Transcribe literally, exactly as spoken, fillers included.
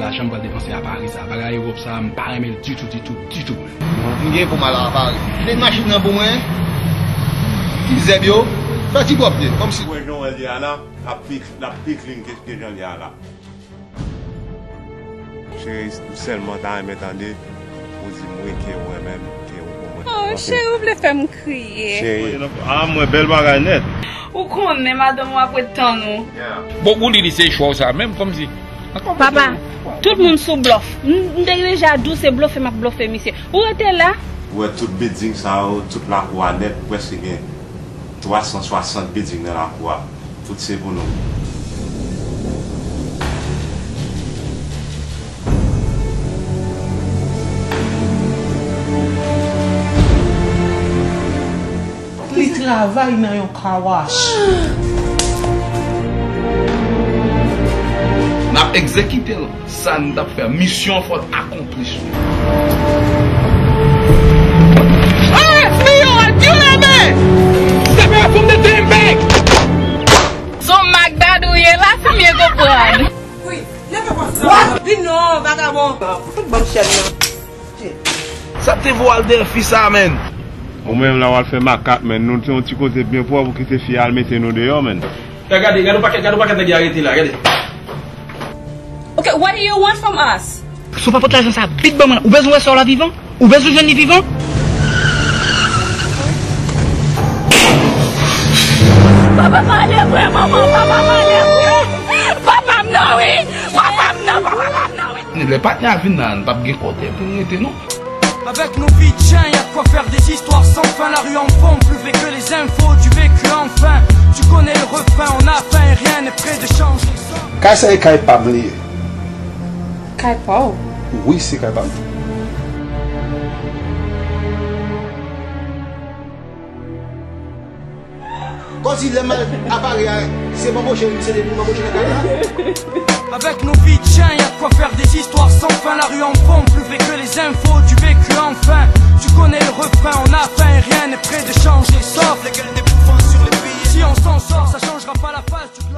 Lajan m pral depanse a Pari sa, bagay Ewòp sa, m pa renmen l ditou, ditou, ditou. M gen pou m al a Pari. Kite machin nan pou mwen. Ti zèb yo. Fè ti pwòpte, kòmsi. Wè jan w wè l ye a la, l ap pi, l ap pi clean ke, ke jan l ye a la. Cheri, m sèlman ta renmen tande ou di m wi ke ou renmen m, ke ou pou mwen. Oh, cheri, ou vle fè m kriye. Cheri. Ah, mwen bèl bagay nèt. Ou konnen madanm ou ap ret tann ou. Bon, Bouli, li se chwa w sa menm, kòmsi. Papa, tout moun sou blòf. M, m te deja di w se blofe m ap blofe misye. Ou rete la. Ou wè tout bilding sa yo, tout lakou a nèt, prèske gen twa san swasant bilding nan lakou a. Tout se pou nou. Li travay nan yon car wash. N ap egzekite l. Sa n t ap fè, misyon an fò l akonpli sou nou. Ah, it's me, you are, you are me! Step away from the damn bank! Se yon Magdad ou ye la, sa m ye konprann. Wi, leve konsa. Vin non, vagabon. Fout ban m chèn nan. Sa te vo al dèyè fi sa, menn. Ou menm la w al fè makak, menn. Nou te yon ti kote byen pwòp, ou kite fi a al mete nou deyò, menn. Gade, gade yon pakèt, gade yon pakèt nèg y arete la, gade. Ok, what do you want from us? Si w pa pot lajan sa, vit ban mwen. Ou bezwen wè sè w la vivan? Ou bezwen jwenn li vivan? Papa pa lè vre, manman, papa pa lè vre. Papa m nan wi, papa m nan, papa pa m nan wi. Lè patnè a vin la, n p ap gen kote pou n rete non. Avec nos vies de chiens, y a de quoi faire des histoires sans fin. La rue en fond, plus vrai que les infos, du vécu enfin. Tu connais le refrain, on a faim, rien n'est prêt de changer ça. Kay sa e kay pa m li ye. Kay pa w? Wi, se kay pa m. Kòmsi lè m al a Pari a, se manbo cheri m, se li m manbo cheri nan kay la. Avec nos vies de chiens, y a de quoi faire des histoires sans fin. La rue en fond, plus vrai que les infos, du vécu enfin. Tu connais le refrain, on a faim, rien n'est prêt de changer, sauf les gueules des bouffants sur les billets. Si on s'en sort, ça changera pas la face du globe.